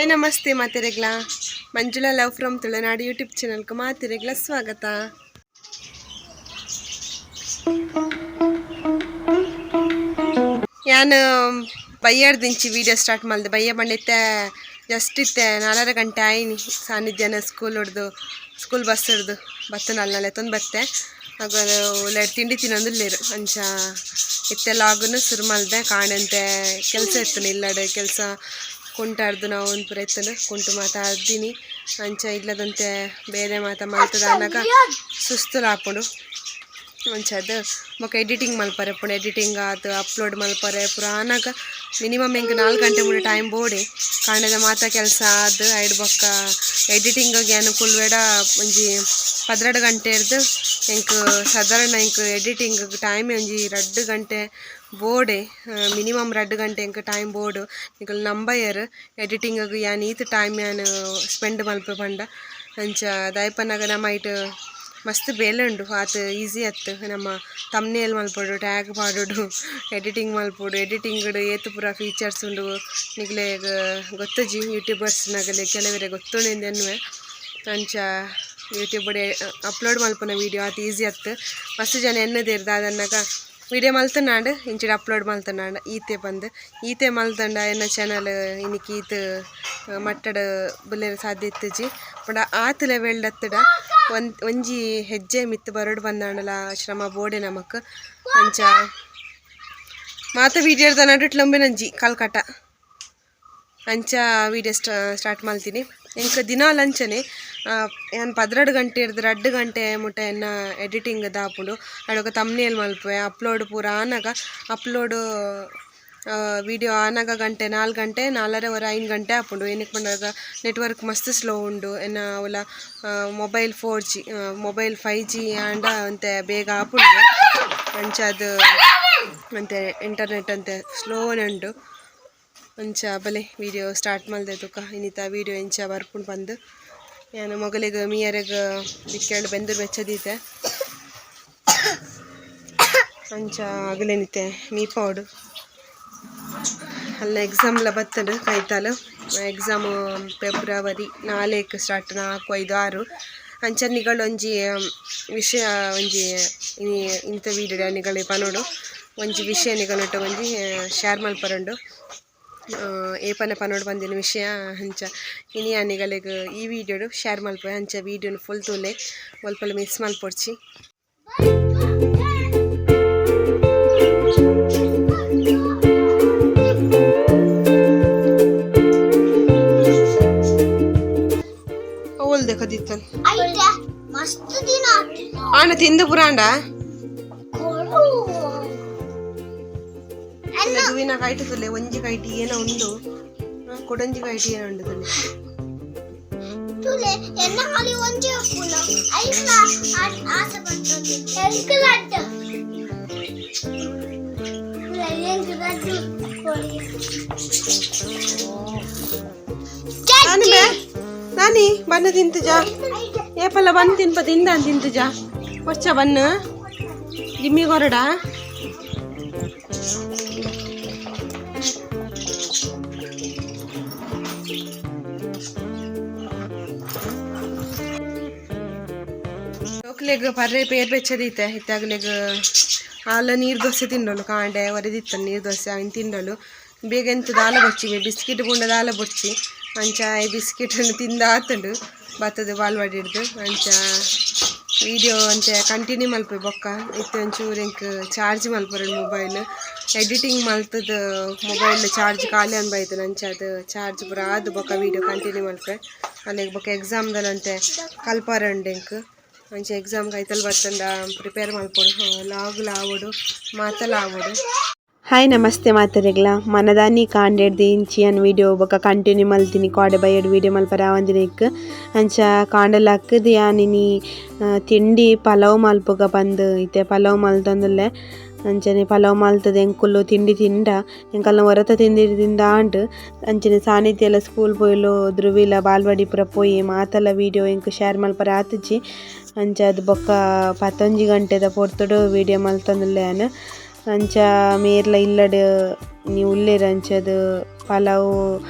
Hi namaste ಮಾತೆರೆಗ್ಲ. Manjula love from Tulunadu YouTube ಚಾನಲ್ಗೆ ಮಾತೆರೆಗ್ಲ ಸ್ವಾಗತ. ಯಾನ್ ಬಯ್ಯಾಡ್ದಿಂಚಿ ವೀಡಿಯೋ ಸ್ಟಾರ್ಟ್ ಮಲ್ದೆ. ಬಯ್ಯ ಬಂಡಿತ್ತೆ ಜಸ್ಟ್ ಇತ್ತೆ 4.5 ಗಂಟೆ ಆಯ್ನಿ. ಸಾನ್ನಿಧ್ಯನ ಸ್ಕೂಲ್ ಹಿಡ್ದು ಸ್ಕೂಲ್ ಬಸ್ ಹಿಡ್ದು ಬತ್ತು ನಾಲ್ ಎತ್ತೊಂದು ಬತ್ತೆ. ಆಗ ಲೇಟ್ ತಿಂಡಿ ತಿನ್ನೊಂದಿಲ್ಲೇರು. ಅಂಚ ಇತ್ತೆ ಲಾಗುನು ಶುರು ಮಲ್ದೆ. ಕಾಣಂತೆ ಕೆಲಸ ಇತ್ತು ಇಲ್ಲಡೆ ಕೆಲಸ ಕುಂಟಾಡ್ದು ನಾವು ಒಂದು ಪೂರ ಇತ್ತಂದು ಕುಂಟು ಮಾತಾಡ್ತೀನಿ. ಅಂಚ ಇಲ್ಲದಂತೆ ಬೇರೆ ಮಾತ ಮಲ್ತದ ಅನ್ನಾಗ ಸುಸ್ತು ಆಪುಂಡು. ಅಂಚ ಅದು ಬೊಕ ಎಡಿಟಿಂಗ್ ಮಲ್ಪರೆ ಪುಂಡು. ಎಡಿಟಿಂಗ್ ಆತು ಅಪ್ಲೋಡ್ ಮಲ್ಪರೆ ಪೂರ ಆನಾಗ ಮಿನಿಮಮ್ ಎಂಕ್ 4 ಗಂಟೆ ಮುಟ ಟೈಮ್ ಬೋಡೆ. ಕಾಂಡೆದ ಮಾತ ಕೆಲಸ ಆದ್ ಐಡ್ ಬೊಕ್ಕ ಎಡಿಟಿಂಗ್ ಅನುಕೂಲ ಒಂಜಿ 12 ಗಂಟೆ ಇರ್ದು ಎಂಕ್ ಸಾಧಾರಣ ಎಂಕ್ ಎಡಿಟಿಂಗ್ ಟೈಮ್ ಒಂಜಿ 2 ಗಂಟೆ ಬೋಡೆ. ಮಿನಿಮಮ್ 2 ಗಂಟೆ ಎಂಕ್ ಟೈಮ್ ಬೋಡು. ನಿಕುಲು ನಂಬಯರ್ ಎಡಿಟಿಂಗ್ ಯಾನ್ ಈತ್ ಟೈಮ್ ಯಾನ್ ಸ್ಪೆಂಡ್ ಮಲ್ಪೆ ಪಂಡ. ಅಂಚ ದಾಯೆಪನ್ನಗ ನಮ್ಮ ಐಟ್ ಮಸ್ತ್ ಬೇಲೆ ಉಂಡು, ಆತ್ ಈಸಿ ಅತ್ತು. ನಮ್ಮ ತಮ್ನೇಲ್ ಮಲ್ಪೊಡು, ಟ್ಯಾಗ್ ಪಾಡೊಡು, ಎಡಿಟಿಂಗ್ ಮಲ್ಪೊಡು. ಎಡಿಟಿಂಗ್ ಏತ್ ಪೂರ ಫೀಚರ್ಸ್ ಉಂಡು ನಿಕ್ಲೆಗ್ ಗೊತ್ತುಜಿ. ಯೂಟ್ಯೂಬರ್ಸ್ ನಗಲೆ ಕೆಲವೆರೆ ಗೊತ್ತುಂಡು ಎನ್ನುವೆ. ಅಂಚ ಯೂಟ್ಯೂಬ್ ಅಪ್ಲೋಡ್ ಮಲ್ಪುನ ವೀಡಿಯೋ ಆತ್ ಈಸಿ ಅತ್ತು. ಮಸ್ತ್ ಜನ ಎನ್ನದೇರ್ ದಾದನ್ನಾಗ ವೀಡಿಯೋ ಮಲ್ತನಾಂಡ್ ಇಂಚಿಡ ಅಪ್ಲೋಡ್ ಮಲ್ತನಾಂಡ್ ಈತೆ ಪಂದ್ ಈತೆ ಮಲ್ತಂಡ ಎನ್ನ ಚಾನಲ್ ಇನಿಕ್ ಈತ್ ಮಟ್ಟಡ್ ಬುಲೆರೆ ಸಾಧ್ಯ ಇತ್ತುಜಿ. ಪಂಡ ಆತ್ ಲೆವೆಲ್ ಅತ್ತಡ ಒಂಜಿ ಹೆಜ್ಜೆ ಮಿತ್ತ್ ಬರೊಡು ಬಂದಾಂಡಲ ಶ್ರಮ ಬೋಡೆ ನಮಕ್. ಅಂಚ ಮಾತ ವೀಡಿಯೋದ ನಡುಟ್ಲೊಂಬೆ ನಂಜಿ ಕಲ್ಕಟ. ಅಂಚ ವೀಡಿಯೋ ಸ್ಟಾರ್ಟ್ ಮಲ್ತೀನಿ. ಎಂಕ್ ದಿನಾಲ ಅಂಚನೆ ಯಾನ್ 12 ಗಂಟೆ ಇರ್ದ್ 2 ಗಂಟೆ ಮುಟ ಎನ್ನ ಎಡಿಟಿಂಗ್ ದಾಪುಂಡು. ಅಡೊಕ ತಮ್ನೇಲ್ ಮಲ್ಪುವೆ, ಅಪ್ಲೋಡ್ ಪೂರ ಆನಗ ಅಪ್ಲೋಡ್ ವೀಡಿಯೋ ಆನಗ ಗಂಟೆ 4 ಗಂಟೆ 4.30 5 ಗಂಟೆ ಆಪುಂಡು. ಏನಕ್ಕೆ ಪಂಡಾಗ ನೆಟ್ವರ್ಕ್ ಮಸ್ತ್ ಸ್ಲೋ ಉಂಡು ಎನ್ನ ಅವಲ mobile 4G mobile 5G ಆಂಡ ಒಂತೆ ಬೇಗ ಆಪುಂಡು. ಅಂಚ ಅದು ಅಂತೆ ಇಂಟರ್ನೆಟ್ ಅಂತೆ ಸ್ಲೋನೆ ಉಂಡು. ಅಂಚ ಬಲೆ ವೀಡಿಯೋ ಸ್ಟಾರ್ಟ್ ಮಲ್ದೆ. ತುಕ ಇನ್ನಿತ ವೀಡಿಯೋ ಎಂಚ ಬರ್ಪುಂಡು ಪಂದ್. ಯಾನ್ ಮೊಗಲಿಗ್ ಮೀಯರೆಗ್ ದಿಕ್ಕೆಲ್ಡ್ ಬೆಂದುರು ಬೆಚ್ಚದೀತೆ. ಅಂಚ ಅಗಲೇನಿತ್ತೆ ಮೀಪಾವಡು. ಅಲ್ಲ ಎಕ್ಸಾಮ್ಲ ಬತ್ತಂಡು ಕೈತಾಲ್. Exam February 4 start, 4 5 6. ಅಂಚ ನಿಗಳು ಒಂಜಿ ವಿಷಯ ಒಂಜಿ ಇಂಥ ವೀಡಿಯೋ ನಿಗಳು ಪನೋಡು. ಒಂಜಿ ವಿಷಯ ನಿಗಳೊಟ್ಟು ಒಂಜಿ ಶೇರ್ ಮಲ್ಪರುಂಡು. ಏಪನ ಪನೋಡು ಬಂದಿನ ವಿಷಯ. ಅಂಚ ಇನಿ ನಿಗಲೆಗ್ ಈ ವೀಡಿಯೋಡು ಶೇರ್ ಮಲ್ಪೆ. ಅಂಚ ವೀಡಿಯೋನು ಫುಲ್ ತೂಲೆ, ಒಲ್ಪಲ ಮಿಸ್ ಮಲ್ಪೊಡ್ಚಿ. ಓಲ್ देखो ದಿತ್ತನ್. ಐತೆ ಮಸ್ತ್ ದಿನ. ಆಣ ತಿಂದು ಪುರಾಂಡ. ಕೊಡು. ದುವಿನ ಕೈಟ್ ತುಲೆ ಒಂಜಿ ಕೈಟ್ ಏನ ಉಂಡು, ಕೊಡೊಂಜಿ ಕೈಟ್ ಏನ ಉಂಡು ತುಲೆ. ತುಲೆ ಎನ್ನ ಖಾಲಿ ಒಂಜಿ ಉಪ್ಪುನ ಐಕ್ಲ ಆಸೆ ಬಂತದೆ. ಎಂಕ್ ಲಡ್ಡು ತುಲೆ, ಎಂಕ್ ಲಡ್ಡು ಕೊಡಿ. ನಾನಿ ಬೇ ನಾನಿ ಬನ್ನ ತಿಂತುಜಾ. ಏಪಲ್ಲ ಬನ್ ತಿನ್ಪ ತಿಂದ ತಿಂತುಜಾ ಕೊಚ್ಚ ಬನ್ನು ಜಿಮ್ಮಿ ಕೊರಡ. ಜೋಕ್ಲೆಗ್ ಪರ್ರೆ ಪೇರ್ ಬೆಚ್ಚದೀತೆ. ಇತ್ತಾಗಲೆಗ್ ಆಲ ನೀರು ದೋಸೆ ತಿಂಡಳು. ಕಾಂಡೆ ಒರೆದಿತ್ತ ನೀರು ದೋಸೆ ಅವಿನ ತಿಂಡಳು. ಬೇಗ ಎಂತ ದಾಲ ಬೊಚ್ಚಿ ಬಿಸ್ಕಿಟ್ ಪುಂಡ ದಾಲ ಬೊಚ್ಚಿ. ಅಂಚ ಈ ಬಿಸ್ಕಿಟ್ ತಿಂದ ಆತುಂಡು ಬತ್ತದ ಬಾಲ್ವಾಡಿ ಹಿಡ್ದು. ಅಂಚ ವೀಡಿಯೋ ಅಂಚ ಕಂಟಿನ್ಯೂ ಮಲ್ಪೆ ಬೊಕ್ಕ. ಇತ್ತೆ ಒಂಚೂರು ಎಂಕ್ ಚಾರ್ಜ್ ಮಲ್ಪರೆ ಮೊಬೈಲ್ ಎಡಿಟಿಂಗ್ ಮಲ್ತದ ಮೊಬೈಲ್ ಚಾರ್ಜ್ ಖಾಲಿ ಅನ್ಬೈತನ. ಅಂಚ ಅದು ಚಾರ್ಜ್ ಪೂರ ಆದ್ ಬೊಕ್ಕ ವೀಡಿಯೋ ಕಂಟಿನ್ಯೂ ಮಲ್ಪೆ. ಅಲ್ಲೆಗ್ ಬೊಕ್ಕ ಎಕ್ಸಾಮ್ದಲಂತೆ ಕಲ್ಪರೆ ಉಂಡು ಎಂಕ್. ಅಂಚ ಎಕ್ಸಾಮ್ ಕೈತಲ್ ಬತ್ತಂಡ ಪ್ರಿಪೇರ್ ಮಲ್ಪೊಡು, ಲಾಗ್ಲ ಆವೊಡು ಮಾತಲ ಆವೊಡು. ಹಾಯ್ ನಮಸ್ತೆ ಮಾತೆರೆಗ್ಲ. ಮನದಾನಿ ಕಾಂಡೆಡ್ದು ಇಂಚಿ ಅನ್ ವೀಡಿಯೋ ಬೊಕ ಕಂಟಿನ್ಯೂ ಮಲ್ತಿನಿ. ಕೋಡೆ ಬಯ್ಯಡ್ ವೀಡಿಯೋ ಮಲ್ಪರೆ ಆವಂದಿನೆಕ್. ಅಂಚ ಕಾಂಡೆಲ ಅಕ್ಕುದು ಯಾನ್ ಇನಿ ತಿಂಡಿ ಪಲಾವ್ ಮಲ್ಪುಗ ಪಂದ್ ಇತ್ತೆ ಪಲಾವ್ ಮಲ್ತೊಂದುಲ್ಲೆ. ಅಂಚನೆ ಪಲಾವ್ ಮಲ್ತದ ಎಂಕುಲು ತಿಂಡಿ ತಿಂಡ. ಎಂಕಲ್ನ ಒರತ ತಿಂಡಿ ತಿಂದ ಆಂಡ್. ಅಂಚನೆ ಸಾನಿಧ್ಯ ಎಲ್ಲ ಸ್ಕೂಲ್ ಪೋಯ್ಲು, ಧ್ರುವಿಲ ಬಾಲ್ವಾಡಿ ಪೂರ ಪೋಯಿ. ಮಾತೆಲ್ಲ ವೀಡಿಯೋ ಎಂಕ್ ಶೇರ್ ಮಲ್ಪರೆ ಆತುಜಿ. ಅಂಚ ಅದು ಬೊಕ್ಕ 11 ಗಂಟೆದ ಪೊರ್ತುಡು ವೀಡಿಯೋ ಮಲ್ತೊಂದುಲ್ಲೆ ಯಾನ್. ಅಂಚ ಮೇರ್ಲ ಇಲ್ಲಡ್ ನೀ ಉಲ್ಲೆರ್. ಅಂಚದ ಪಲಾವ್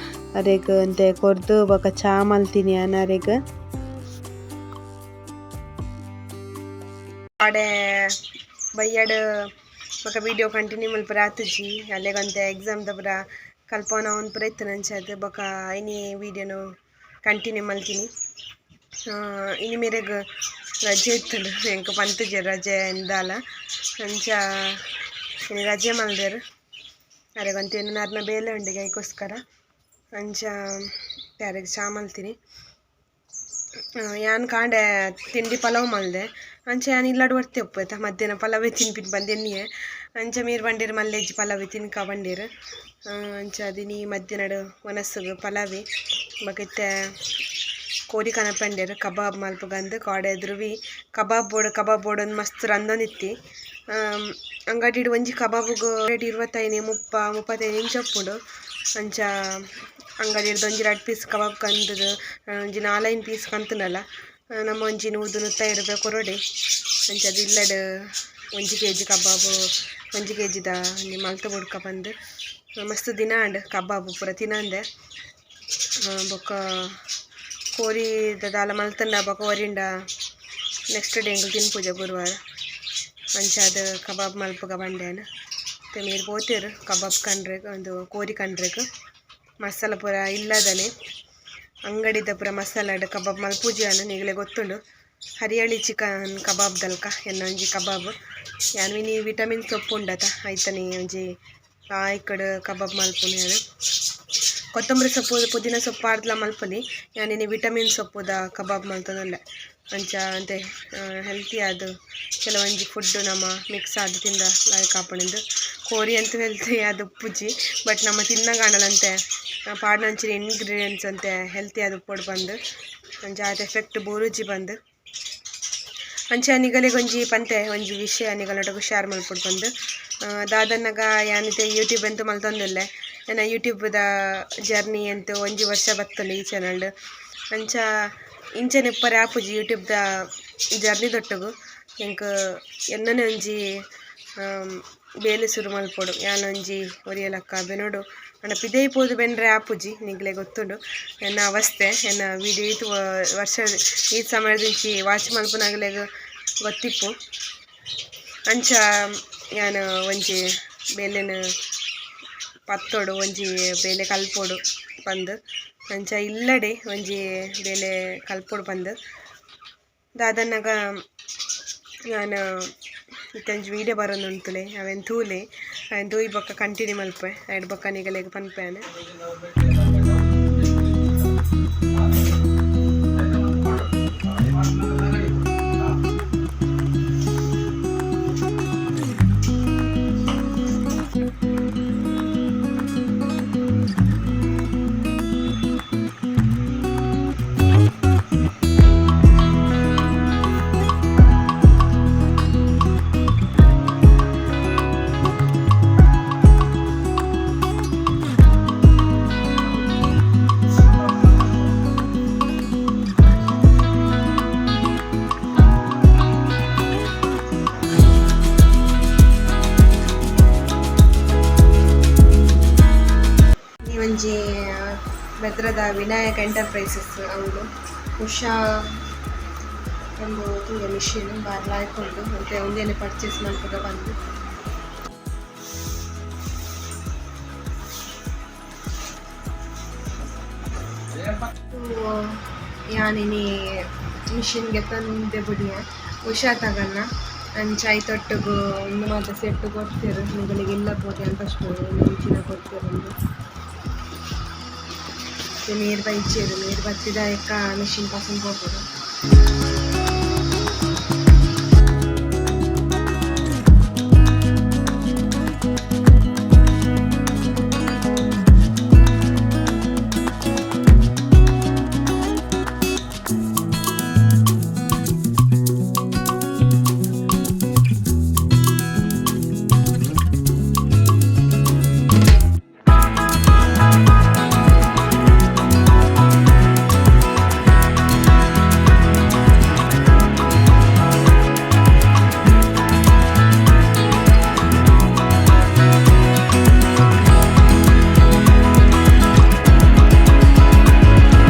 ಅರೆಗ್ ಒಂತೆ ಕೊರ್ದು ಬೊಕ ಚಾ ಮಲ್ತಿನಿ ಯಾನ್ ಅರೆಗ್. ಆಡೆ ಬಯ್ಯಡ್ ಬೊಕ ವೀಡಿಯೋ ಕಂಟಿನ್ಯೂ ಮಲ್ಪರೆ ಆತುಜಿ ಅಲ್ಲೆಗ್ ಎಕ್ಸಾಮ್ ದ ಪೂರ ಕಲ್ಪವನ ಒಂದ್ ಪೂರ ಇತ್ತು ನಂಚಾದ್ ಬೊಕ ಇನಿ ವೀಡಿಯೋನು ಕಂಟಿನ್ಯೂ ಮಲ್ತಿನಿ. ಇನಿ ಮೇರೆಗ್ ರಜೆ ಇತ್ತುಂಡು, ಎಂಕ್ ಪಂತುಜೆರ್ ರಜೆ ಎಂದಾಲ ಅಂಚ ಇನಿ ರಜೆ ಮಲ್ದೆರ್. ಅರೆಗ್ ಒಂತೆ ಅರ್ನ ಬೇಲೆ ಉಂಡು ಐಕೋಸ್ಕರ ಅಂಚ ಅರೆಗ್ ಚಾ ಮಲ್ತಿನಿ. ಯಾನ್ ಕಾಂಡೆ ತಿಂಡಿ ಪಲಾವ್ ಮಲ್ದೆ ಅಂಚ ಯಾನ್ ಇಲ್ಲಡ್ ಒರ್ತಿ ಉಪ್ಪು ಮಧ್ಯಾಹ್ನ ಪಲಾವೇ ತಿನ್ಪಿನಿ ಪಂದ್ ಎನ್ನಿಯೆ ಅಂಚ ಮೀರ್ ಬಂಡೀರ್ ಮಲ್ಲೆಜ್ಜಿ ಪಲಾವೇ ತಿನ್ಕ ಬಂಡೀರ್. ಅಂಚ ಅದಿನಿ ಮಧ್ಯಾಹ್ನಡ್ ವನಸುಗು ಪಲಾವೆ ಬೊಕ ಇತ್ತೆ ಕೋರಿ ಕನಪಂಡೆರ್ ಕಬಾಬ್ ಮಲ್ಪುಗಂದ್ ಕಾಡೆ ಧ್ರುವಿ ಕಬಾಬ್ ಬೋಡು ಕಬಾಬ್ ಬೋಡು ಅಂದ್ ಮಸ್ತ್ ರಂದೊಂದಿತ್ತಿ. ಅಂಗಡಿಡ್ ಒಂಜಿ ಕಬಾಬುಗು ರೇಟ್ 25 30 35 ಇಂಚ ಉಪ್ಪುಂಡು. ಅಂಚ ಅಂಗಡಿಡ್ದ್ ಒಂಜಿ ರಡ್ಡ್ ಪೀಸ್ ಕಬಾಬ್ ಕಂತುದು ಒಂಜಿ 4-5 ಪೀಸ್ ಕಂತುಂಡಲ ನಮ್ಮ ಒಂಜಿ 100 150 ರೂಪಾಯಿ ಕೊರೊಡೆ. ಅಂಚ ಅದು ಇಲ್ಲಡ್ 1 ಕೆಜಿ ಕಬಾಬು 1 ಕೆಜಿದ ಒಂಜಿ ಮಲ್ತ್ ಬುಡ್ಕ ಪಂದ್ ಮಸ್ತ್ ದಿನ ಆಂಡ್ ಕಬಾಬು ಪೂರ ತಿನಂದೆ. ಬೊಕ ಕೋರಿದ ದಾಲ ಮಲ್ತುಂಡ ಬೊಕ ಒರಿಂಡ ನೆಕ್ಸ್ಟ್ ಡೇ ಎಂಕುಲು ತಿನ್ಪುಜ ಗುರುವಾರ. ಅಂಚಾದ್ ಕಬಾಬ್ ಮಲ್ಪುಗ ಪಂಡೆನ್ ಇತ್ತೆ ಮೇರ್ ಪೋತೆರ್ ಕಬಾಬ್ ಕಂಡ್ರೆಗ್ ಒಂದು ಕೋರಿ ಕಂಡ್ರೆಗ್ ಮಸಾಲ ಪೂರ ಇಲ್ಲದನೆ ಅಂಗಡಿದ ಪೂರ ಮಸಾಲಡ್ ಕಬಾಬ್ ಮಲ್ಪುಜಿ ಯಾನ್ ನಿಗಲೆ ಗೊತ್ತುಂಡು. ಹರಿಯಳಿ ಚಿಕನ್ ಕಬಾಬ್ ದಲ್ಕ ಎನ್ನ ಒಂಜಿ ಕಬಾಬ್ ಯಾನ್ ಮಿನಿ ವಿಟಮಿನ್ ಸೊಪ್ಪು ಉಂಡತ ಐತನೆ ಒಂಜಿ ಲಾಯ್ಕಡ್ ಕಬಾಬ್ ಮಲ್ಪುನು ಯಾನ್. ಕೊತ್ತಂಬರಿ ಸೊಪ್ಪು ಪುದೀನ ಸೊಪ್ಪು ಪಾಡ್ದ್ಲ ಮಲ್ಪೊಲಿ ಯಾನ್ ಇನಿ ವಿಟಮಿನ್ ಸೊಪ್ಪುದ ಕಬಾಬ್ ಮಲ್ತೊಂದುಲ್ಲೆ. ಅಂಚ ಅಂತೆ ಹೆಲ್ತಿ ಆದ್ ಕೆಲವೊಂಜಿ ಫುಡ್ ನಮ ಮಿಕ್ಸ್ ಆದ್ ತಿಂದ ಲಾಯ್ಕ್ ಆಪುಂಡು. ಕೋರಿ ಅಂತೂ ಹೆಲ್ತಿ ಆದ್ ಉಪ್ಪುಜಿ ಬಟ್ ನಮ ತಿನ್ನಗಾಂಡಲಂತೆ ಪಾಡ್ನಂಚಿನ ಇಂಗ್ರೀಡಿಯೆಂಟ್ಸ್ ಅಂತೆ ಹೆಲ್ತಿ ಆದ್ ಉಪ್ಪೊಡು ಪಂದ್ ಅಂಚ ಆತ್ ಎಫೆಕ್ಟ್ ಬೂರುಜಿ ಪಂದ್. ಅಂಚ ನಿಗಲೆಗ್ ಒಂಜಿ ಪಂತೆ ಒಂಜಿ ವಿಷಯ ನಿಗಲ್ನೊಟ್ಟುಗು ಶೇರ್ ಮಲ್ಪೊಡು ಪಂದ್. ದಾದನ್ನಗ ಯಾನ್ ಇತ್ತೆ ಯೂಟ್ಯೂಬ್ ಎಂತ ಮಲ್ತೊಂದುಲ್ಲೆ ಎನ್ನ ಯೂಟ್ಯೂಬ್ದ ಜರ್ನಿ ಎಂತ ಒಂಜಿ ವರ್ಷ ಬತ್ತುಂಡು ಈ ಚಾನಲ್ಡ್. ಅಂಚ ಇಂಚನೆ ಉಪ್ಪರೆ ಆಪುಜಿ ಯೂಟ್ಯೂಬ್ದ ಜರ್ನಿ ದೊಟ್ಟುಗು ಎಂಕ್ ಎನ್ನನೆ ಒಂಜಿ ಬೇಲೆ ಸುರು ಮಲ್ಪೊಡು ಯಾನ್ ಒಂಜಿ ಒರಿಯ ಲಕ್ಕ ಬೆನೊಡು ಆಂಡ ಪಿದಯಿ ಪೋದು ಬೆನ್ರೆ ಆಪುಜಿ ನಿಕ್ಲೆ ಗೊತ್ತುಂಡು ಎನ್ನ ಅವಸ್ಥೆ ಎನ್ನ ವೀಡಿಯೋ ಈತ್ ವರ್ಷ ಈತ್ ಸಮಯದಿಂಚಿ ವಾಚ್ ಮಲ್ಪುನಗಲೆಗ್ ಗೊತ್ತಿಪ್ಪು. ಅಂಚ ಯಾನ್ ಒಂಜಿ ಬೇಲೆನ್ ಪತ್ತೊಡು ಒಂಜಿ ಬೇಲೆ ಕಲ್ಪೊಡು ಪಂದ್ ಅಂಚ ಇಲ್ಲಡೆ ಒಂಜಿ ಬೇಲೆ ಕಲ್ಪೊಡು ಪಂದ್. ದಾದನ್ನಗ ಯಾನ್ ಇತ್ತೆ ಒಂಜಿ ವೀಡಿಯೋ ಬರೊಂದುಂತುಲೆ ಅವೆನ್ ತೂಲೆ ಅವೆನ್ ತೂಯಿ ಬೊಕ್ಕ ಕಂಟಿನ್ಯೂ ಮಲ್ಪೆ ಐಡ್ ಬೊಕ್ಕ ನಿಗಲೆಗ್ ಪನ್ಪೆ ಯಾನ್. ಈ ಒಂಜಿ ಬೆದ್ರದ ವಿನಾಯಕ ಎಂಟರ್ಪ್ರೈಸಸ್ ಅವುಲು ಉಷಾ ಉಂದು ತೂಯ ಮಿಷಿನ್ ಬಾರಿ ಲಾಯ್ಕ್ ಉಂಡು ಒಂತೆ ಉಂದೆನೆ ಪರ್ಚೇಸ್ ಮಲ್ಪುಗ ಪಂದ್. ಯಾನ್ ಇನಿ ಮಿಷಿನ್ ಗೆತೊಂದೆ ಬುಡಿಯೆ ಉಷಾ ತಗನ್ನ ಅಂಚ ಐತೊಟ್ಟುಗು ಉಂದು ಮಾತ ಸೆಟ್ ಕೊರ್ತೆರ್ ನಿಗಲೆಗ್ ಇಲ್ಲ ಪೋದು ಯಾನ್ ಫಸ್ಟ್ ಇಂಚಿನ ಕೊರ್ತೆರ್ ಉಂದು. ಮೇರ್ ಬೈಚೆರ್ ಮೇರ್ ಬತ್ತಿದ ಬೊಕ್ಕ ಮಿಷಿನ್ ಪಸಂದ್ ಪೋಪುಂಡು.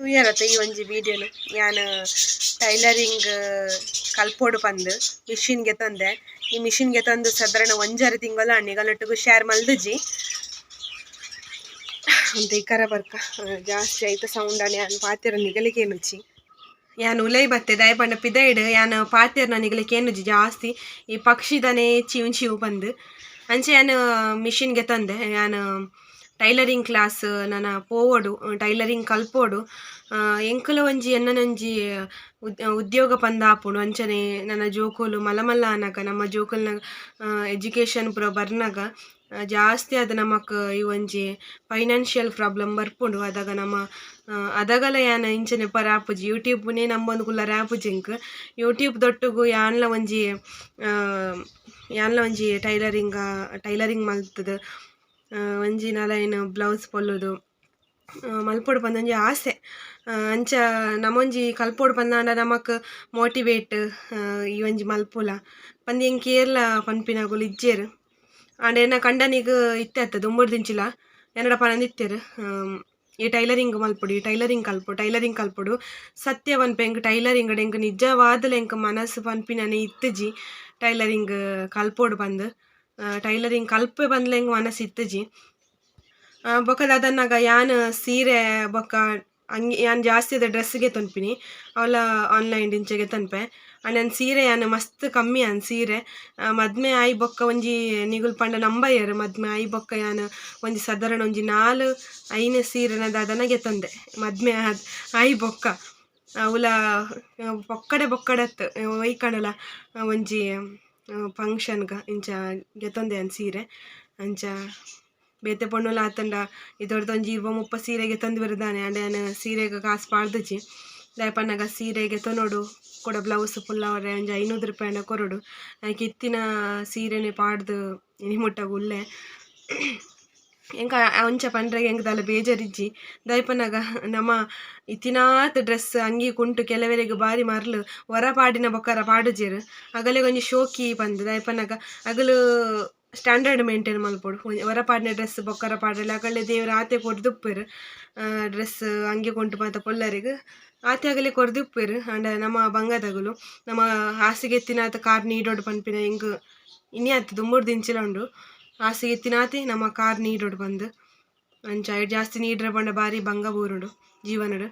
ತೂಯರತ್ತ ಈ ಒಂಜಿ ವೀಡಿಯೋನು. ಯಾನ್ ಟೈಲರಿಂಗ್ ಕಲ್ಪೋಡು ಪಂದ್ ಮಿಷಿನ್ಗೆ ತಂದೆ. ಈ ಮಿಷಿನ್ಗೆ ತಂದು ಸಾಧಾರಣ ಒಂಜಾರು ತಿಂಗಳು ನಿಗಲೊಟ್ಟಿಗೂ ಶೇರ್ ಮಲ್ದುಜಿ ಅಂತ. ಈ ಕರ ಬರ್ಕ ಜಾಸ್ತಿ ಆಯ್ತು ಸೌಂಡ್ ಅಣೆ. ಯಾನ್ ಪಾತೆರ ನಿಗಲಿಗೆ ಏನುಚಿ. ಯಾನ್ ಉಲೈ ಬತ್ತೆ ದಾಯ ಪಂಡ ಪಿದೈಡ್ ಯಾನ್ ಪಾತೆರ್ನ ನಿಗಲಿಗೆ ಏನುಜಿ ಜಾಸ್ತಿ. ಈ ಪಕ್ಷಿದನೆ ಚಿವ್ ಚಿವ್ ಪಂದ್. ಅಂಚೆ ಯಾನ್ ಮಿಷಿನ್ಗೆ ತಂದೆ. ಯಾನ್ ಟೈಲರಿಂಗ್ ಕ್ಲಾಸ್ ನನ ಪೋವೊಡು, ಟೈಲರಿಂಗ್ ಕಲ್ಪೋಡು. ಎಂಕುಲ ಒಂಜಿ ಎನ್ನನೊಂಜಿ ಉದ್ಯೋಗ ಪಂದ್ ಆಪುಂಡು. ಅಂಚನೆ ನನ ಜೋಕುಲು ಮಲ್ಲ ಮಲ್ಲ ಆನಗ, ನಮ್ಮ ಜೋಕುಲ್ನ ಎಜುಕೇಶನ್ ಪೂರ ಬರ್ನಗ ಜಾಸ್ತಿ ಆದ್ ನಮಕ್ ಈ ಒಂಜಿ ಫೈನಾನ್ಷಿಯಲ್ ಪ್ರಾಬ್ಲಮ್ ಬರ್ಪುಂಡು. ಅದಾಗ ನಮ ಅದಗಲ ಯಾನ್ ಇಂಚನೆ ಪರ ಆಪುಜಿ, ಯೂಟ್ಯೂಬ್ನೇ ನಂಬೊಂದು ಕುಲ್ಲರೆ ಆಪುಜಿ ಎಂಕ್. ಯೂಟ್ಯೂಬ್ ದೊಟ್ಟುಗು ಯಾನ್ಲ ಒಂಜಿ ಟೈಲರಿಂಗ್ ಟೈಲರಿಂಗ್ ಮಲ್ತುದು ಒಂಜಿ ನಾಲೈನ್ ಬ್ಲೌಸ್ ಪೊಲ್ಲುದು ಮಲ್ಪೊಡು ಪಂದ್ ಒಂಜಿ ಆಸೆ. ಅಂಚ ನಮೊಂಜಿ ಕಲ್ಪೊಡು ಪಂದಾಂಡ ನಮಕ್ ಮೋಟಿವೇಟ್ ಈ ಒಂಜಿ ಮಲ್ಪುಲ ಪಂದ್ ಎಂಕ್ ಏರ್ಲ ಪನ್ಪಿನಕುಲು ಇಜ್ಜೆರ್. ಆಂಡ ಎನ್ನ ಕಂಡನಿಗ್ ಇತ್ತೆ ಅತ್ತ ದುಂಬುಡ್ದಿಂಚಿಲ ಎನ್ನಡ ಪನೊಂದಿತ್ತೆರ್, ಈ ಟೈಲರಿಂಗ್ ಮಲ್ಪೊಡು, ಈ ಟೈಲರಿಂಗ್ ಕಲ್ಪೊಡು, ಟೈಲರಿಂಗ್ ಕಲ್ಪೊಡು. ಸತ್ಯ ಪನ್ಪೆ, ಎಂಕ್ ಟೈಲರಿಂಗ್ ಎಂಕ್ ನಿಜವಾದಲ ಎಂಕ್ ಮನಸ್ಸು ಪನ್ಪಿನನೆ ಇತ್ತುಜಿ. ಟೈಲರಿಂಗ್ ಕಲ್ಪೊಡು ಪಂದ್, ಟೈಲರಿಂಗ್ ಕಲ್ಪೆ ಪಂದ್ಲ ಎಂಕ್ ಮನಸ್ಸು ಇತ್ತುಜಿ. ಬೊಕ ದಾದನ್ನಗ ಯಾನ್ ಸೀರೆ ಬೊಕ ಅಂಗಿ, ಯಾನ್ ಜಾಸ್ತಿ ಡ್ರೆಸ್ಗೆ ತೊನ್ಪಿನಿ, ಅವಲ ಆನ್ಲೈನ್ ಇಂಚಗೆ ತನ್ಪೆ. ಆಂಡ ಯಾನ್ ಸೀರೆ ಯಾನ್ ಮಸ್ತ್ ಕಮ್ಮಿ. ಯಾನ್ ಸೀರೆ ಮದ್ಮೆ ಆಯಿ ಬೊಕ್ಕ ಒಂಜಿ ನಿಗುಲ್ ಪಂಡ ನಂಬಯ್ಯರ್, ಮದ್ಮೆ ಆಯಿ ಬೊಕ್ಕ ಯಾನ್ ಒಂಜಿ ಸಾಧಾರಣ ಒಂಜಿ ನಾಲ್ ಐನ್ ಸೀರೆನ ದಾದನ ಗೆತೊಂದೆ ಮದ್ಮೆ ಆಯಿ ಬೊಕ್ಕ. ಅವುಲ ಪೊಕ್ಕಡೆ ಬೊಕ್ಕಡೆ ಅತ್ತ್, ಒಯ್ಕಂಡಲ ಒಂಜಿ ಫಂಕ್ಷನ್ಗ ಇಂಚ ಗೆತೊಂದೆ ಯಾನ್ ಸೀರೆ. ಅಂಚ ಬೇತೆ ಪೊಣ್ಣುಲು ಆತಂಡ ಇದೊರ್ದು ಒಂಜಿ 20 30 ಸೀರೆಗೆ ಗೆತೊಂದು ದಾನೆ. ಆಂಡ ಯಾನ್ ಸೀರೆಗ್ ಕಾಸ್ ಪಾಡ್ದುಜಿ. ದಾಯೆ ಪನ್ನಗ ಸೀರೆಗೆ ಗೆತೊನೊಡು ಕುಡ ಬ್ಲೌಸ್ ಪುಲ್ಲವರೆ ಒಂಜಿ 500 ರೂಪಾಯಿ ಆಂಡ ಕೊರೊಡು. ಐಕ್ ಇತ್ತಿನ ಸೀರೆನೆ ಪಾಡ್ದು ಇನಿ ಮುಟ್ಟಗ್ ಉಲ್ಲೆ. ಎಂಕ್ ಅಂಚ ಪಂಡ್ರೆಗ್ ಎಂಕ್ ದಾಲ ಬೇಜಾರಿಜ್ಜಿ. ದಾಯೆ ಪನ್ನಗ ನಮ ಇತ್ತಿನಾತ್ ಡ್ರೆಸ್ ಅಂಗಿ ಕುಂಟು ಕೆಲವೆರೆಗ್ ಬಾರಿ ಮರ್ಲ್, ಒರ ಪಾಡಿನ ಬೊಕ್ಕರ ಪಾಡುಜೆರ್. ಅಗಲೆಗ್ ಒಂಜಿ ಶೋಕಿ ಪಂದ್. ದಾಯೆ ಪನ್ನಗ ಅಗಲು ಸ್ಟ್ಯಾಂಡರ್ಡ್ ಮೇಂಟೈನ್ ಮಲ್ಪೊಡು. ಒರ ಪಾಡಿನ ಡ್ರೆಸ್ ಬೊಕ್ಕರ ಪಾಡರೆ ಅಗಲೆ ದೇವೆರ್ ಆತೆ ಕೊರ್ದುಪ್ಪೆರ್. ಡ್ರೆಸ್ ಅಂಗಿ ಕುಂಟು ಮಾತ ಪೊಲ್ಲರೆಗ್ ಆತೆ ಅಗಲೆ ಕೊರ್ದುಪ್ಪೆರ್. ಆಂಡ ನಮ ಬಂಗದಗುಲು ನಮ ಹಾಸಿಗೆ ಇತ್ತಿನಾತ್ ಕಾರ್ ನೀಡೊಡು ಪನ್ಪಿನ ಎಂಕ್ ಇನಿ ಅತ್ತ್, ದುಂಬುಡ್ದಿಂಚಿಲ ಉಂಡು. ಹಾಸಿಗೆ ಇತ್ತಿನಾತೆ ನಮ ಕಾರ್ ನೀಡೊಡು ಪಂದ್. ಅಂಚ ಐಟ್ ಜಾಸ್ತಿ ನೀಡ್ರೆ ಪಂಡ ಬಾರಿ ಬಂಗ ಬೂರುಂಡು ಜೀವನಡ್.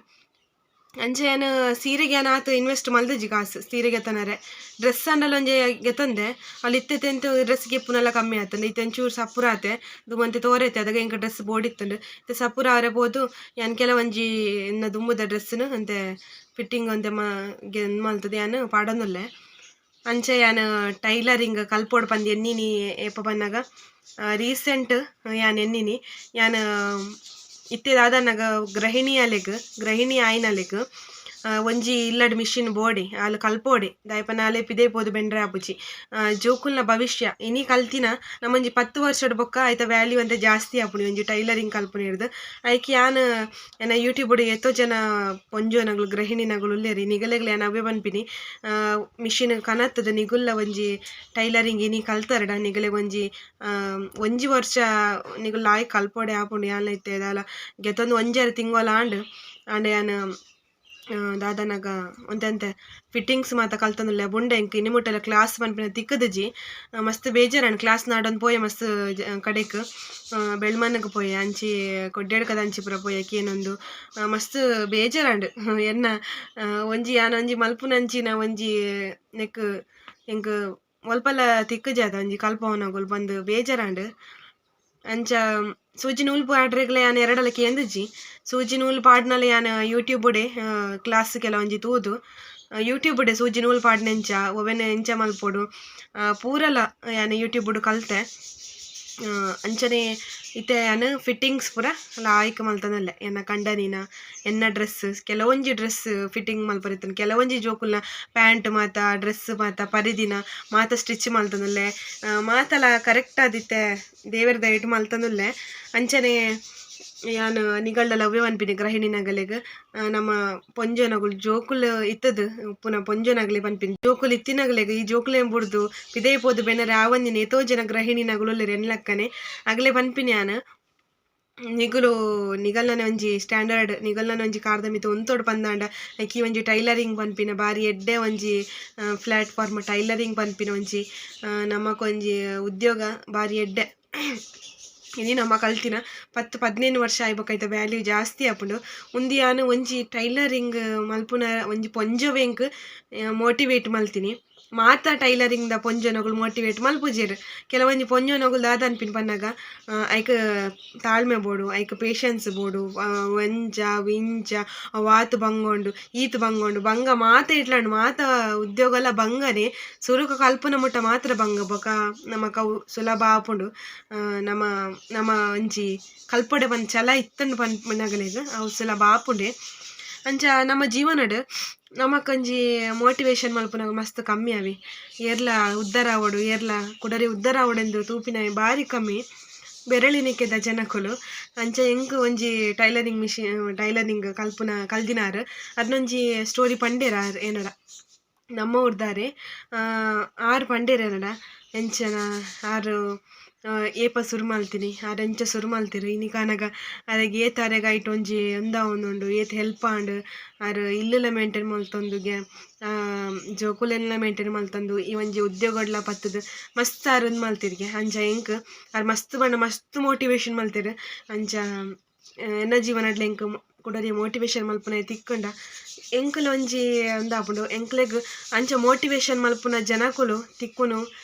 ಅಂಚ ಯಾನ್ ಸೀರೆಗೆ ಯಾನ್ ಆತ್ ಇನ್ವೆಸ್ಟ್ ಮಲ್ದಿಜಿ ಕಾಸು ಸೀರೆ ಗೆತೊನರೆ. ಡ್ರೆಸ್ ಆಂಡಲ ಒಂಜಿ ಗೆತೊಂದೆ. ಅಲ್ ಇತ್ತೆ ಎಂತ ಡ್ರೆಸ್ ಗೆಪ್ಪುನೆಲ್ಲ ಕಮ್ಮಿ ಆತುಂಡು. ಇತ್ತೆ ಒಂಚೂರು ಸಪುರ ಆತೆ. ದುಂಬಂತೆ ತೋರೈತೆ ಅದಗ ಎಂಕ್ ಡ್ರೆಸ್ ಬೋಡಿತ್ತುಂಡು. ಇತ್ತೆ ಸಪುರ ಆವರೆ ಪೋದು ಯಾನ್ ಕೆಲವೊಂಜಿ ಎನ್ನ ದುಂಬುದ ಡ್ರೆಸ್ನ್ ಒಂತೆ ಫಿಟ್ಟಿಂಗ್ ಒಂತೆ ಮಲ್ತುದು ಯಾನ್ ಪಾಡೊಂದುಲ್ಲೆ. ಅಂಚ ಯಾನ್ ಟೈಲರಿಂಗ್ ಕಲ್ಪೊಡು ಪಂದ್ ಎನ್ನಿನಿ. ಏಪ ಪನ್ನಗ ರೀಸೆಂಟ್ ಯಾನ್ ಎನ್ನಿನಿ. ಯಾನ್ ಇತ್ತೆ ದಾದನ್ನಗ ಗೃಹಿಣಿಯಲೆಗ್, ಗೃಹಿಣಿ ಆಯಿನಲೆಗ್ ಒಂಜಿ ಇಲ್ಲಡ್ ಮಿಷಿನ್ ಬೋಡೆ, ಆಲ್ ಕಲ್ಪೋಡೆ. ದಾಯೆ ಪಂಡ ಆಲೆ ಪಿದಯಿ ಪೋದು ಬೆಂಡ್ರೆ ಆಪುಜಿ. ಜೋಕುಲ್ನ ಭವಿಷ್ಯ ಇನಿ ಕಲ್ತಿನ ನಮೊಂಜಿ 10 ವರ್ಷಡ್ ಬೊಕ್ಕ ಐತ ವ್ಯಾಲ್ಯೂ ಒಂತೆ ಜಾಸ್ತಿ ಆಪುಂಡು ಒಂಜಿ ಟೈಲರಿಂಗ್ ಕಲ್ಪುನೆರ್ದ್. ಐಕ್ ಯಾನ್ ಎನ್ನ ಯೂಟ್ಯೂಬ್ ಏತೋ ಜನ ಪೊಂಜೋನಗುಲು ಗೃಹಿಣಿನಗುಲು ಉಲ್ಲೆರ್, ನಿಗಲೆಗ್ಲ ಯಾನ್ ಅವ್ವೆ ಪನ್ಪಿನಿ. ಮಿಷಿನ್ ಕನತ್ತುದು ನಿಗುಲ್ಲ ಒಂಜಿ ಟೈಲರಿಂಗ್ ಇನಿ ಕಲ್ತರ್ಡ ನಿಗಲೆಗ್ ಒಂಜಿ ಒಂಜಿ ವರ್ಷ ನಿಗುಲ್ ಲಾಯ್ಕ್ ಕಲ್ಪೊಡೆ ಆಪುಂಡು. ಯಾನ್ಲ ಇತ್ತೆ ದಾಲ ಗೆತೊಂದು ಒಂಜರೆ ತಿಂಗೊಲು ಆಂಡ್. ಆಂಡ ಯಾನ್ ದಾದನಗ ಒಂತೆ ಒಂತೆ ಫಿಟ್ಟಿಂಗ್ಸ್ ಮಾತ ಕಲ್ತೊಂದುಲ್ಲೆ. ಬುಂಡೆ ಎಂಕ್ ಇನಿ ಮುಟ್ಟಲ ಕ್ಲಾಸ್ ಪನ್ಪಿನ ತಿಕ್ಕುದುಜಿ. ಮಸ್ತ್ ಬೇಜಾರಾಂಡ್. ಕ್ಲಾಸ್ ನಾಡೊಂದು ಪೋಯೆ ಮಸ್ತ್ ಕಡೆಕ್ ಬೆಳ್ಮಣ್ಣಗ್ ಪೋಯೆ, ಅಂಚಿ ಕೊಡ್ಯಡ್ಕದ ಅಂಚಿ ಪೂರ ಪೋಯೆ ಕೇನೊಂದು. ಮಸ್ತ್ ಬೇಜಾರಾಂಡ್. ಎನ್ನ ಒಂಜಿ ಯಾನ್ ಒಂಜಿ ಮಲ್ಪುನಂಚಿನ ಒಂಜಿ ನೆಕ್ ಎಂಕ್ ಒಲ್ಪಲ ತಿಕ್ಕುಜಿ ಒಂಜಿ ಕಲ್ಪವುನಗುಲು ಪಂದ್ ಬೇಜಾರಾಂಡ್. ಅಂಚ ಸೂಜಿ ನೂಲು ಪಾಡ್ರೆಗ್ಲ ಯಾನ್ ಎರಡಲ ಕೇಂದಿಜಿ. ಸೂಜಿ ನೂಲು ಪಾಡ್ನಲ ಯಾನ್ ಯೂಟ್ಯೂಬುಡೆ ಕ್ಲಾಸ್ ಕೆಲವೊಂಜಿ ತೂದು, ಯೂಟ್ಯೂಬುಡೆ ಸೂಜಿ ನೂಲು ಪಾಡ್ನೆಂಚ, ಒವೆನ್ ಎಂಚ ಮಲ್ಪೊಡು ಪೂರಲ ಯಾನ್ ಯೂಟ್ಯೂಬುಡು ಕಲ್ತೆ. ಅಂಚನೆ ಇತ್ತೆ ಯಾನ್ ಫಿಟ್ಟಿಂಗ್ಸ್ ಪೂರ ಲಾಯ್ಕ್ ಮಲ್ತೊಂದುಲ್ಲೆ. ಎನ್ನ ಕಂಡನಿನ, ಎನ್ನ ಡ್ರೆಸ್, ಕೆಲವೊಂಜಿ ಡ್ರೆಸ್ ಫಿಟ್ಟಿಂಗ್ ಮಲ್ಪರೆ ಇತ್ತುಂಡು. ಕೆಲವೊಂಜಿ ಜೋಕುಲ್ನ ಪ್ಯಾಂಟ್ ಮಾತ, ಡ್ರೆಸ್ ಮಾತ ಪರಿದಿನ ಮಾತ ಸ್ಟಿಚ್ ಮಲ್ತೊಂದುಲ್ಲೆ. ಮಾತಲ ಕರೆಕ್ಟ್ ಆದಿತ್ತೆ ದೇವೆರ್ ದಯೆಟ್ ಮಲ್ತೊಂದುಲ್ಲೆ. ಅಂಚನೆ ಯಾನ್ ನಿಗಲ್ಡಲ ಅವ್ವೆ ಪನ್ಪಿನಿ ಗೃಹಿಣಿನಗಲೆಗ್, ನಮ್ಮ ಪೊಂಜೋನಗುಲು ಜೋಕುಲು ಇತ್ತುದು ಪುನ ಪೊಂಜೋನಗಲೆ ಪನ್ಪಿನಿ. ಜೋಕುಲು ಇತ್ತಿನಗಲೆಗ್ ಈ ಜೋಕುಲೆನ್ ಬುಡ್ದು ಪಿದಯಿ ಪೋದು ಬೆನರೆ ಆವಂದಿನ ಏತೋ ಜನ ಗೃಹಿಣಿನಗುಲು ಉಲ್ಲೆರ್ ಎನ್ಲಕ್ಕನೆ. ಅಗಲೆ ಪನ್ಪಿನಿ ಯಾನ್. ನಿಗುಲು ನಿಗಲ್ನನೆ ಒಂಜಿ ಸ್ಟ್ಯಾಂಡರ್ಡ್ ನಿಗಲ್ನನೆ ಒಂಜಿ ಕಾರ್ದ ಮಿತ್ತ್ ಉಂತೊಡು ಪಂದಾಂಡ ಐಕ್ ಈ ಒಂಜಿ ಟೈಲರಿಂಗ್ ಪನ್ಪಿನ ಬಾರಿ ಎಡ್ಡೆ ಒಂಜಿ ಪ್ಲಾಟ್ಫಾರ್ಮ್. ಟೈಲರಿಂಗ್ ಪನ್ಪಿನ ಒಂಜಿ ನಮಕೊಂಜಿ ಉದ್ಯೋಗ ಬಾರಿ ಎಡ್ಡೆ. ಇನಿ ನಮ ಕಲ್ತಿನ 10-15 ವರ್ಷ ಆಯಿ ಐತ ವ್ಯಾಲ್ಯೂ ಜಾಸ್ತಿ ಆಪುಂಡು. ಉಂದು ಯಾನ್ ಒಂಜಿ ಟೈಲರಿಂಗ್ ಮಲ್ಪುನ ಒಂಜಿ ಪೊಂಜೊವೆಂಕ್ ಮೋಟಿವೇಟ್ ಮಲ್ತಿನಿ. ಮಾತ ಟೈಲರಿಂಗ್ ದ ಪೊಂಜೊನಗುಲು ಮೋಟಿವೇಟ್ ಮಲ್ಪುಜೆರ್. ಕೆಲವೊಂಜಿ ಪೊಂಜೊನಗುಲು ದಾದ ಅನ್ಪಿನ ಪನ್ನಗ, ಐಕ್ ತಾಳ್ಮೆ ಬೋಡು, ಐಕ್ ಪೇಷನ್ಸ್ ಬೋಡು, ಒಂಜ ವಿಂಜ ಅವಾತ್ ಬಂಗ ಉಂಡು, ಈತ್ ಬಂಗ ಉಂಡು, ಬಂಗ ಮಾತ ಇಟ್ಲಂಡು ಮಾತ ಉದ್ಯೋಗಲ ಬಂಗನೆ. ಸುರುಕು ಕಲ್ಪುನ ಮುಟ್ಟ ಮಾತ್ರ ಬಂಗ, ಬೊಕ ನಮಕ್ ಅವು ಸುಲಭ ಆಪುಂಡು. ನಮ ನಮ ಒಂಜಿ ಕಲ್ಪೊಡೆ ಪಂದ್ ಛಲ ಇತ್ತುಂಡು ಪನ್ಪಿನಗಲೆಗ್ ಅವು ಸುಲಭ ಆಪುಂಡೆ. ಅಂಚ ನಮ್ಮ ಜೀವನಡ್ ನಮಕೊಂಜಿ ಮೋಟಿವೇಶನ್ ಮಲ್ಪುನಗ ಮಸ್ತ್ ಕಮ್ಮಿ ಆವೆ. ಏರ್ಲ ಉದ್ಧಾರ ಆವೊಡು, ಏರ್ಲ ಕುಡರಿ ಉದ್ಧಾರ ಆವೊಡೆಂದು ತೂಪಿನ ಬಾರಿ ಕಮ್ಮಿ ಬೆರಳಿನಿಕೆದ ಜನಕುಲು. ಅಂಚ ಎಂಕ್ ಒಂಜಿ ಟೈಲರಿಂಗ್ ಮಿಷಿನ್, ಟೈಲರಿಂಗ್ ಕಲ್ಪುನ ಕಲ್ದಿನಾರ್ ಅರ್ನೊಂಜಿ ಸ್ಟೋರಿ ಪಂಡೇರ್ ಆರ್ ಏನಡ. ನಮ್ಮ ಊರ್ದಾರೆ ಆರ್ ಪಂಡೇರ್ ಎನಡ ಎಂಚನ ಆರ್ ಏಪ ಸುರು ಮಲ್ತಿನಿ, ಆರ್ ಎಂಚ ಸುರು ಮಲ್ತೆರ್, ಇನಿಕಾನಗ ಅರೆಗ್ ಏತ್ ಅರೆಗ್ ಐಟ್ ಒಂಜಿ ಉಂದಾವೊಂದುಂಡು, ಏತ್ ಹೆಲ್ಪ್ ಆಂಡ್, ಆರ್ ಇಲ್ಲುಲ ಮೇಂಟೈನ್ ಮಲ್ತೊಂದುಗೆ, ಜೋಕುಲೆನ್ಲ ಮೇಂಟೈನ್ ಮಲ್ತೊಂದು, ಈ ಒಂಜಿ ಉದ್ಯೋಗಡ್ಲ ಪತ್ತುದು ಮಸ್ತ್ ಆರ್ ಉಂದು ಮಲ್ತೆರ್ಗೆ. ಅಂಚ ಎಂಕ್ ಆರ್ ಮಸ್ತ್ ಪಂಡ ಮಸ್ತ್ ಮೋಟಿವೇಶನ್ ಮಲ್ತೆರ್. ಅಂಚ ಎನ್ನ ಜೀವನಡ್ಲ ಎಂಕ್ ಕುಡೊರಿ ಮೋಟಿವೇಶನ್ ಮಲ್ಪುನ ತಿಕ್ಕುಂಡ ಎಂಕುಲು ಒಂಜಿ ಉಂದಾಪುಂಡು. ಎಂಕ್ಲೆಗ್ ಅಂಚ ಮೋಟಿವೇಶನ್ ಮಲ್ಪುನ ಜನಕುಲು ತಿಕ್ಕುನು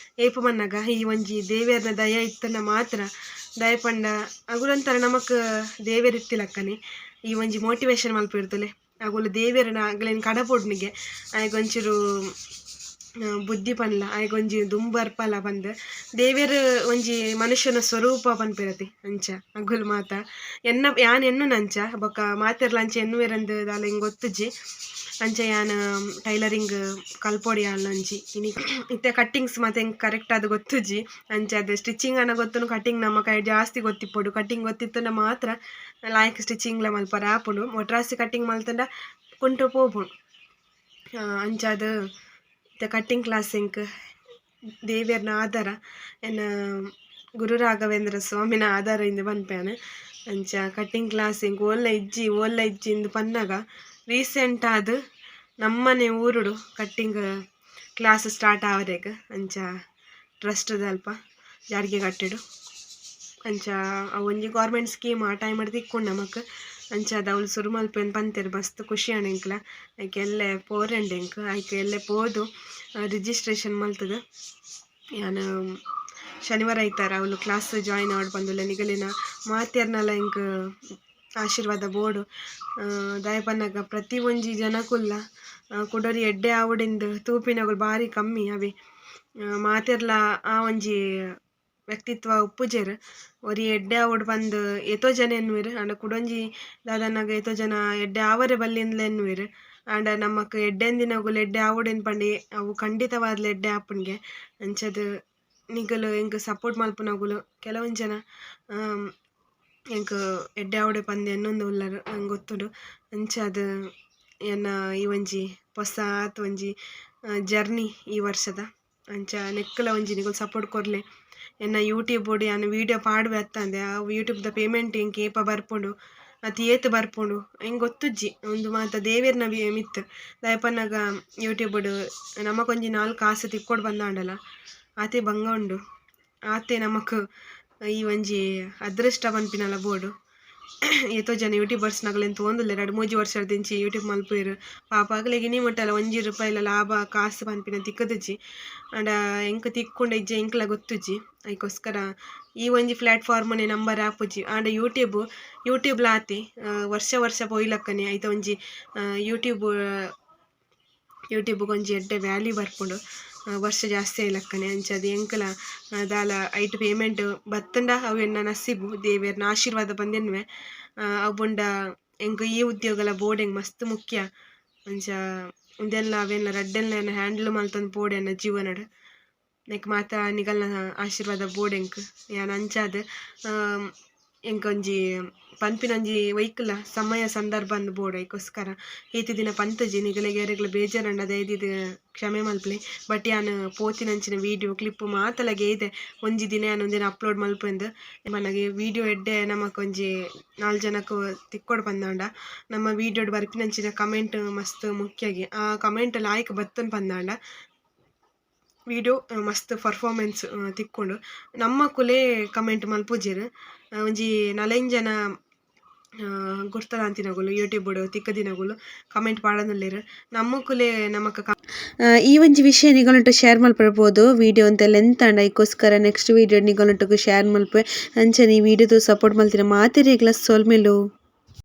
ಏಪ ಪನ್ನಗ ಈ ಒಂಜಿ ದೇವೆರ್ನ ದಯ ಇತ್ತುಂಡ ಮಾತ್ರ. ದಾಯೆ ಪಂಡ ಅಗುಲೊಂಥರ ನಮಕ್ ದೇವೆರ್ ಇತ್ತಿಲಕ್ಕನೆ. ಈ ಒಂಜಿ ಮೋಟಿವೇಶನ್ ಮಲ್ಪಿರ್ತಲೆ ಅಗುಲು ದೇವೆರ್ನ ಅಗಲೆನ್ ಕಡಪುಡ್ನಿಗೆ ಆಯಗ್ ಒಂಚೂರು ಬುದ್ಧಿ ಪನ್ಲ, ಆಯಗ್ ಒಂಜಿ ದುಂಬು ಬರ್ಪಲ ಪಂದ್. ದೇವೆರ್ ಒಂಜಿ ಮನುಷ್ಯನ ಸ್ವರೂಪ ಪನ್ಪೆರತೆ, ಅಂಚ ಅಗುಲು ಮಾತ. ಎನ್ನ ಯಾನ್ ಎನ್ನುನ ಅಂಚ, ಬೊಕ ಮಾತೆರ್ಲ ಅಂಚ ಎನ್ನುವೆರಂದ್ ದಾಲ ಎಂಕ್ ಗೊತ್ತುಜ್ಜಿ. ಅಂಚ ಯಾನ್ ಟೈಲರಿಂಗ್ ಕಲ್ಪೊಡು ಯಾನ್ಲ ಒಂಜಿ. ಇನಿ ಇತ್ತೆ ಕಟ್ಟಿಂಗ್ಸ್ ಮಾತ ಎಂಕ್ ಕರೆಕ್ಟ್ ಆದ್ ಗೊತ್ತುಜ್ಜಿ. ಅಂಚಾದ್ ಸ್ಟಿಚಿಂಗ್ ಆಂಡ ಗೊತ್ತುಂಡು, ಕಟ್ಟಿಂಗ್ ನಮಕ್ ಐಟ್ ಜಾಸ್ತಿ ಗೊತ್ತಿಪ್ಪೊಡು. ಕಟ್ಟಿಂಗ್ ಗೊತ್ತಿತ್ತುಂಡ ಮಾತ್ರ ಲಾಯ್ಕ್ ಸ್ಟಿಚಿಂಗ್ಲ ಮಲ್ಪರೆ ಆಪುಂಡು. ಒಟ್ರಾಸಿ ಕಟ್ಟಿಂಗ್ ಮಲ್ತುಂಡ ಕುಂಟು ಪೋಪುಂಡು. ಅಂಚಾದ್ ಇತ್ತೆ ಕಟ್ಟಿಂಗ್ ಕ್ಲಾಸ್ ಎಂಕ್ ದೇವೆರ್ನ ಆಧಾರ, ಎನ್ನ ಗುರು ರಾಘವೇಂದ್ರ ಸ್ವಾಮಿನ ಆಧಾರ ಇಂದ್ ಪನ್ಪೆ ಯಾನ್. ಅಂಚ ಕಟ್ಟಿಂಗ್ ಕ್ಲಾಸ್ ಎಂಕ್ ಓಲ್ಲ ಇಜ್ಜಿ, ಓಲ್ಲ ಇಜ್ಜಿ ಇಂದ್ ಪನ್ನಗ ರೀಸೆಂಟ್ ಆದ್ ನಮ್ಮನೆ ಊರುಡು ಕಟ್ಟಿಂಗ್ ಕ್ಲಾಸ್ ಸ್ಟಾರ್ಟ್ ಆವರೆಗ್. ಅಂಚ ಟ್ರಸ್ಟ್ ದಲ್ಪ ಜಾರಿಗೆ ಕಟ್ಟೆಡು. ಅಂಚ ಅವು ಒಂಜಿ ಗೌರ್ಮೆಂಟ್ ಸ್ಕೀಮ್ ಆ ಟೈಮ್ ತಿಕ್ಕುಂಡು ನಮಕ್. ಅಂಚಾದ್ ಅವ್ಲು ಸುರು ಮಲ್ಪೆಂದ್ ಪಂತೆರ್. ಮಸ್ತ್ ಖುಷಿ ಆಂಡ್ ಎಂಕ್ಲ. ಐಕ್ ಎಲ್ಲೆ ಪೋರೆಂಡು ಎಂಕ್. ಐಕ್ ಎಲ್ಲೆ ಪೋದು ರಿಜಿಸ್ಟ್ರೇಷನ್ ಮಲ್ತುದು ಯಾನ್ ಶನಿವಾರ ಐತಾರ ಅವ್ಲು ಕ್ಲಾಸ್ ಜಾಯಿನ್ ಆವೊಡು ಪಂದುಲ್ಲೆ. ನಿಗಲೆನ ಮಾತೆರ್ನಲ ಎಂಕ್ ಆಶೀರ್ವಾದ ಬೋಡು. ದಾಯೆ ಪನ್ನಗ ಪ್ರತಿ ಒಂಜಿ ಜನಕುಲ್ಲ ಕುಡೊರಿ ಎಡ್ಡೆ ಆವೊಡೆಂದು ತೂಪಿನಗುಲು ಬಾರಿ ಕಮ್ಮಿ ಅವೆ. ಮಾತೆರ್ಲ ಆ ಒಂಜಿ ವ್ಯಕ್ತಿತ್ವ ಉಪ್ಪುಜೆರ್. ಒರಿ ಎಡ್ಡೆ ಆವೊಡು ಪಂದ್ ಏತೋ ಜನ ಎನ್ನುವೆರ್. ಆಂಡ ಕುಡೊಂಜಿ ದಾದನ್ನಗ ಏತೋ ಜನ ಎಡ್ಡೆ ಆವರೆ ಬಲ್ಲಿಂದ್ಲ ಎನ್ನುವೆರ್. ಆಂಡ ನಮಕ್ ಎಡ್ಡೆಂದಿನಗುಲು ಎಡ್ಡೆ ಆವೊಡೆಂದ್ ಪಂಡ ಅವು ಖಂಡಿತವಾದ್ಲ ಎಡ್ಡೆ ಆಪುಂಡ್ಗೆ. ಅಂಚಾದ್ ನಿಕುಲು ಎಂಕ್ ಸಪೋರ್ಟ್ ಮಲ್ಪುನಗುಲು ಕೆಲವೊಂಜಿ ಜನ ಎಂಕ್ ಎಡ್ಡೆ ಆವೊಡೆ ಪಂದ್ ಎನ್ನೊಂದು ಉಲ್ಲರ್, ಎಂಕ್ ಗೊತ್ತುಂಡು. ಅಂಚಾದ್ ಎನ್ನ ಈ ಒಂಜಿ ಪೊಸಾತ್ ಒಂಜಿ ಜರ್ನಿ ಈ ವರ್ಷದ. ಅಂಚ ನೆಕ್ಕಲ ಒಂಜಿ ನಿಕುಲು ಸಪೋರ್ಟ್ ಕೊರ್ಲೆ. ಎನ್ನ ಯೂಟ್ಯೂಬ್ ಯಾನ್ ವೀಡಿಯೋ ಪಾಡುವೆ ಅತ್ತಂದೆ ಆ ಯೂಟ್ಯೂಬ್ ದ ಪೇಮೆಂಟ್ ಎಂಕ್ ಏಪ ಬರ್ಪುಂಡು ಅತ್ ಏತ್ ಬರ್ಪುಂಡು ಎಂಕ್ ಗೊತ್ತುಜ್ಜಿ. ಉಂದು ಮಾತ ದೇವೆರ್ನ ಮಿತ್ತ್. ದಾಯೆ ಪನ್ನಗ ಯೂಟ್ಯೂಬ್ ನಮಕೊಂಜಿ ನಾಲ್ ಕಾಸು ತಿಕ್ಕೊಡು ಪಂದಾಂಡಲ ಆತೆ ಬಂಗ ಉಂಡು, ಆತೆ ನಮಕ್ ಈ ಒಂಜಿ ಅದೃಷ್ಟ ಪನ್ಪಿನಲ ಬೋಡು. ಏತೋ ಜನ ಯೂಟ್ಯೂಬರ್ಸ್ ನಗಲೆನ್ ತೂವೊಂದುಲ್ಲೆರ್, 2-3 ವರ್ಷರ್ದಿಂಚಿ ಯೂಟ್ಯೂಬ್ ಮಲ್ಪುವೆರ್. ಪಾಪ ಅಗಲೆಗ್ ಇನಿ ಮುಟ್ಟಲ ಒಂಜಿ ರೂಪಾಯಿಲ ಲಾಭ ಕಾಸು ಪನ್ಪಿನ ತಿಕ್ಕುದುಜಿ. ಆಂಡ ಎಂಕ್ ತಿಕ್ಕುಂಡ ಇಜ್ಜ ಎಂಕ್ಲ ಗೊತ್ತುಜ್ಜಿ. ಐಕೋಸ್ಕರ ಈ ಒಂಜಿ ಪ್ಲಾಟ್ಫಾರ್ಮ್ ನೆ ನಂಬರೆ ಆಪುಜಿ. ಆಂಡ ಯೂಟ್ಯೂಬ್ ಯೂಟ್ಯೂಬ್ಲ ಆತೆ ವರ್ಷ ವರ್ಷ ಪೋಯಿಲಕ್ಕನೆ ಐತ ಒಂಜಿ ಯೂಟ್ಯೂಬ್ ಯೂಟ್ಯೂಬ್ ಒಂಜಿ ಎಡ್ಡೆ ವ್ಯಾಲ್ಯೂ ಬರ್ಪುಂಡು ವರ್ಷ ಜಾಸ್ತಿ ಆಯಿಲಕ್ಕನೆ. ಅಂಚಾದ್ ಎಂಕಲ ದಾಲ ಐಟ್ ಪೇಮೆಂಟ್ ಬತ್ತುಂಡ ಅವು ಎನ್ನ ನಸೀಬು, ದೇವೆರ್ನ ಆಶೀರ್ವಾದ ಪಂದ್ ಎನ್ನುವೆ. ಅವು ಬುಂಡ ಎಂಕ್ ಈ ಉದ್ಯೋಗಲ ಬೋಡು, ಎಂಕ್ ಮಸ್ತ್ ಮುಖ್ಯ. ಅಂಚ ಉಂದೆಲ್ಲ ಅವೆಲ್ಲ ರಡ್ಡೆನ್ಲ ಯಾನ್ ಹ್ಯಾಂಡಲ್ ಮಲ್ತೊಂದು ಪೋಡು ಎನ್ನ ಜೀವನಡ್. ನೆಕ್ ಮಾತ ನಿಗಲ್ನ ಆಶೀರ್ವಾದ ಬೋಡು ಎಂಕ್. ಯಾನ್ ಅಂಚಾದ್ ಎಂಕೊಂಜಿ ಪನ್ಪಿನ ಒಂಜಿ ಒಯ್ಕುಲ ಸಮಯ ಸಂದರ್ಭ ಅಂದ್ ಬೋಡು. ಐಕೋಸ್ಕರ ಈತಿ ದಿನ ಪಂತುಜಿ. ನಿಗಲೆಗ್ ಏರೆಗ್ಲ ಬೇಜಾರಂಡ ದಯದೀದ್ ಕ್ಷಮೆ ಮಲ್ಪುಲೆ. ಬಟ್ ಯಾನ್ ಪೋತಿನಂಚಿನ ವೀಡಿಯೋ ಕ್ಲಿಪ್ ಮಾತಲ ಗೇದೆ ಒಂಜಿ ದಿನ ಯಾನ್ ಒಂದಿನ ಅಪ್ಲೋಡ್ ಮಲ್ಪೆಂದು ಪನ್ನಗ ವೀಡಿಯೋ ಎಡ್ಡೆ ನಮಕ್ ಒಂಜಿ ನಾಲ್ ಜನಕ್ ತಿಕ್ಕೊಡು ಪಂದಾಂಡ ನಮ್ಮ ವೀಡಿಯೋಡ್ ಬರ್ಪಿನಂಚಿನ ಕಮೆಂಟ್ ಮಸ್ತ್ ಮುಖ್ಯಗೆ. ಆ ಕಮೆಂಟ್ ಲಾಯ್ಕ್ ಬತ್ತುಂಡು ಪಂದಾಂಡ ವೀಡಿಯೋ ಮಸ್ತ್ ಪರ್ಫಾರ್ಮೆನ್ಸ್ ತಿಕ್ಕೊಂಡು ನಮ್ಮಕುಲೇ ಕಮೆಂಟ್ ಮಲ್ಪುಜೆರ್. ಒಂಜಿ ನಾಲೈನ್ ಜನ ಗುರ್ತದಾಂತಿನಗುಲು ಯೂಟ್ಯೂಬ್ ತಿಕ್ಕದಿನಗುಲು ಕಮೆಂಟ್ ಪಾಡೊಂದುಲ್ಲೆರ್. ನಮ್ಮಕುಲೇ ನಮಕ್ ಈ ಒಂಜಿ ವಿಷಯ ನಿಗಲೊಟ್ಟು ಶೇರ್ ಮಲ್ಪರ್ಬೋದು. ವೀಡಿಯೋ ಒಂತೆ ಲೆಂತ್ ಆಂಡ ಐಕೋಸ್ಕರ ನೆಕ್ಸ್ಟ್ ವೀಡಿಯೋ ನಿಗಲೊಟ್ಟುಗು ಶೇರ್ ಮಲ್ಪುವೆ. ಅಂಚನೆ ಈ ವೀಡಿಯೋದ ಸಪೋರ್ಟ್ ಮಲ್ತಿನ ಮಾತೆರೆಗ್ಲ ಸೊಲ್ಮೆಲು.